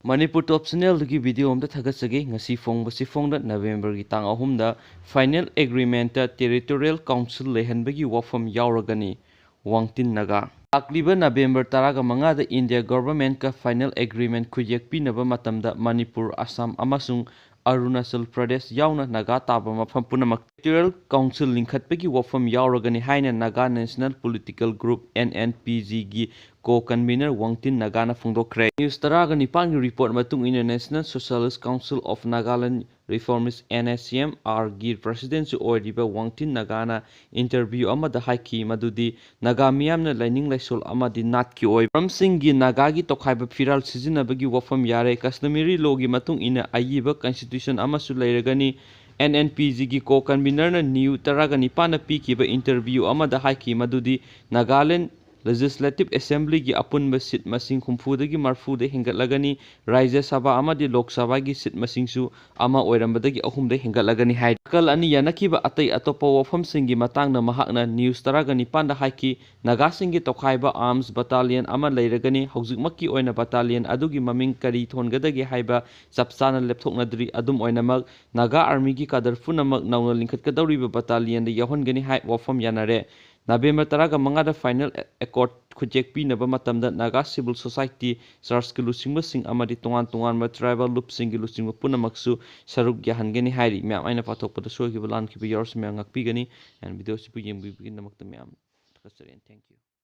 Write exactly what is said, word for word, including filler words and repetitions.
ꯃꯅꯤꯄꯨꯔ ꯇꯣꯞ ꯆꯦꯅꯦꯜꯗꯒꯤ video ꯑꯃꯗ ꯊꯥꯒꯠꯆꯒꯦ꯫ ꯉꯁꯤ ꯐꯣꯡꯕꯁꯤ ꯐꯣꯡꯗ ꯅꯕꯦꯝꯕꯔꯒꯤ ꯇꯥꯡ ꯑꯍꯨꯝꯗ ꯐꯥꯏꯅꯦꯜ ꯑꯦꯒ꯭ꯔꯤꯃꯦꯟꯠꯇ ꯇꯦꯔꯤꯇꯣꯔꯤꯌꯦꯜ ꯀꯥꯎꯟꯁꯤꯜ ꯂꯩꯍꯟꯕꯒꯤ ꯋꯥꯐꯝ ꯌꯥꯎꯔꯒꯅꯤ꯫ ꯋꯥꯡꯇꯤꯟ ꯅꯥꯒꯥ꯫ ꯂꯥꯛꯂꯤꯕ ꯅꯕꯦꯝꯕꯔ ꯇꯔꯥꯒ ꯃꯉꯥꯗ ꯏꯟꯗꯤꯌꯥ ꯒꯚꯔꯟꯃꯦꯟꯠꯀ ꯐꯥꯏꯅꯦꯜ ꯑꯦꯒ꯭ꯔꯤꯃꯦꯟꯠ ꯈꯨꯌꯦꯛ ꯄꯤꯅꯕ ꯃꯇꯝꯗ ꯃꯅꯤꯄꯨꯔ, ꯑꯁꯥꯝ ꯑꯃꯁꯨꯡ ꯑꯔꯨꯅꯥꯆꯜ ꯄ꯭ꯔꯗꯦꯁ ꯌꯥꯎꯅ ꯅꯥꯒꯥ ꯇꯥꯕ ꯃꯐꯝ ꯄꯨꯝꯅꯃꯛ ꯇꯦꯔꯤꯇꯣꯔꯤꯌꯦꯜ ꯀꯥꯎꯟꯁꯤꯜ ꯂꯤꯡꯈꯠꯄꯒꯤ ꯋꯥꯐꯝ ꯌꯥꯎꯔꯒꯅꯤ ꯍꯥꯏꯅ Naga national political group, N N P ꯖꯤꯒꯤ ꯀꯣ ꯀꯟꯚꯤꯅꯔ ꯋꯥꯡꯇꯤꯟ ꯅꯥꯒꯥꯅ ꯐꯣꯡꯗꯣꯛꯈ꯭ꯔꯦ꯫ ꯅ꯭ꯌꯨꯁ ꯇꯔꯥꯒ ꯅꯤꯄꯥꯟꯒꯤ ꯔꯤꯄꯣꯔꯠ ꯃꯇꯨꯡ ꯏꯟꯅ National Socialist Council of Nagaland Reformist, N S C M ꯑꯥꯔꯒꯤ ꯄ꯭ꯔꯁꯤꯗꯦꯟꯠꯁꯨ ꯑꯣꯏꯔꯤꯕ ꯋꯥꯡꯇꯤꯟ ꯅꯥꯒꯥꯅ ꯏꯟꯇꯔꯚ꯭ꯌꯨ ꯑꯃꯗ ꯍꯥꯏꯈꯤ ꯃꯗꯨꯗꯤ ꯅꯥꯒꯥ ꯃꯤꯌꯥꯝꯅ ꯂꯥꯏꯅꯤꯡ ꯂꯥꯏꯁꯣꯜ ꯑꯃꯗꯤ ꯅꯥꯠꯀꯤ ꯑꯣꯏꯕ ꯃꯔꯝꯁꯤꯡꯒꯤ ꯅꯥꯒꯥꯒꯤ ꯇꯣꯈꯥꯏꯕ ꯐꯤꯔꯥꯜ ꯁꯤꯖꯤꯟꯅꯕꯒꯤ ꯋꯥꯐꯝ ꯌꯥꯔꯦ꯫ Customary lawꯒꯤ ꯃꯇꯨꯡ ꯏꯟꯅ ꯑꯏꯕ constitution ꯑꯃꯁꯨ ꯂꯩꯔꯒꯅꯤ꯫ ꯑꯦꯟ ꯑꯦꯟ ꯄꯤ ꯖꯤꯒꯤ ꯀꯣ ꯀꯟꯚꯤꯅꯔꯅ ꯅ꯭ꯌꯨꯁ ꯇꯔꯥꯒ ꯅꯤꯄꯥꯟꯗ ꯄꯤꯈꯤꯕ ꯏꯟꯇꯔꯚ꯭ꯌꯨ ꯑꯃꯗ ꯍꯥꯏꯈꯤ ꯃꯗꯨꯗꯤ ꯅꯥꯒꯥꯂꯦꯟ ꯂꯦꯖꯤꯁꯂꯦꯇꯤꯚ ꯑꯦꯁꯦꯝꯕ꯭ꯂꯤꯒꯤ ꯑꯄꯨꯟꯕ ꯁꯤꯠ ꯃꯁꯤꯡ ꯍꯨꯝꯐꯨꯗꯒꯤ ꯃꯔꯤꯐꯨꯗ ꯍꯦꯟꯒꯠꯂꯒꯅꯤ꯫ ꯔꯥꯖ꯭ꯌ ꯁꯚꯥ ꯑꯃꯗꯤ ꯂꯣꯛ ꯁꯚꯥꯒꯤ ꯁꯤꯠ ꯃꯁꯤꯡꯁꯨ ꯑꯃ ꯑꯣꯏꯔꯝꯕꯗꯒꯤ ꯑꯍꯨꯝꯗ ꯍꯦꯟꯒꯠꯂꯒꯅꯤ ꯍꯥꯏ꯫ ꯅꯥꯀꯜ ꯑꯅꯤ ꯌꯥꯅꯈꯤꯕ ꯑꯇꯩ ꯑꯇꯣꯞꯄ ꯋꯥꯐꯝꯁꯤꯡꯒꯤ ꯃꯇꯥꯡꯗ ꯃꯍꯥꯛꯅ ꯅ꯭ꯌꯨꯁ ꯇꯔꯥꯒ ꯅꯤꯄꯥꯟꯗ ꯍꯥꯏꯈꯤ, ꯅꯥꯒꯥꯁꯤꯡꯒꯤ ꯇꯣꯈꯥꯏꯕ ꯑꯥꯔꯝꯁ ꯕꯠꯇꯥꯂꯤꯌꯟ ꯑꯃ ꯂꯩꯔꯒꯅꯤ꯫ ꯍꯧꯖꯤꯛꯃꯛꯀꯤ ꯑꯣꯏꯅ ꯕꯠꯇꯥꯂꯤꯌꯟ ꯑꯗꯨꯒꯤ ꯃꯃꯤꯡ ꯀꯔꯤ ꯊꯣꯟꯒꯗꯒꯦ ꯍꯥꯏꯕ ꯆꯞ ꯆꯥꯅ ꯂꯦꯞꯊꯣꯛꯅꯗ꯭ꯔꯤ꯫ ꯑꯗꯨꯝ ꯑꯣꯏꯅꯃꯛ, ꯅꯥꯒꯥ ꯑꯥꯔꯃꯤꯒꯤ ꯀꯥꯗꯔ ꯄꯨꯝꯅꯃꯛ ꯅꯧꯅ ꯂꯤꯡꯈꯠꯀꯗꯧꯔꯤꯕ ꯕꯠꯇꯥꯂꯤꯌꯟꯗ ꯌꯥꯎꯍꯟꯒꯅꯤ ꯍꯥꯏ꯫ ꯋꯥꯐꯝ ꯌꯥꯅꯔꯦ꯫ ꯅꯕꯦꯝꯕꯔ ꯇꯔꯥꯒ ꯃꯉꯥꯗ ꯐꯥꯏꯅꯦꯜ ꯑꯦꯀꯣꯔꯗ ꯈꯨꯠꯌꯦꯛ ꯄꯤꯅꯕ ꯃꯇꯝꯗ ꯅꯥꯒꯥ ꯁꯤꯚꯤꯜ ꯁꯣꯁꯥꯏꯇꯤ, ꯆꯔꯆꯀꯤ ꯂꯨꯆꯤꯡꯕꯁꯤꯡ ꯑꯃꯗꯤ ꯇꯣꯉꯥꯟ ꯇꯣꯉꯥꯟꯕ ꯇ꯭ꯔꯥꯏꯕꯦꯜ ꯂꯨꯞꯁꯤꯡꯒꯤ ꯂꯨꯆꯤꯡꯕ ꯄꯨꯝꯅꯃꯛꯁꯨ ꯁꯔꯨꯛ ꯌꯥꯍꯟꯒꯅꯤ ꯍꯥꯏꯔꯤ꯫ ꯃꯌꯥꯝ, ꯑꯩꯅ ꯄꯥꯊꯣꯛꯄꯗ ꯁꯣꯏꯈꯤꯕ ꯂꯥꯟꯈꯤꯕ ꯌꯥꯎꯔꯁꯨ ꯃꯌꯥꯝ ꯉꯥꯛꯄꯤꯒꯅꯤ꯫ And ꯚꯤꯗꯤꯑꯣꯁꯤꯕꯨ ꯌꯦꯡꯕꯤꯕꯒꯤꯗꯃꯛꯇ ꯃꯌꯥꯝ ꯊꯥꯒꯠꯆꯔꯤ꯫ And thank you꯫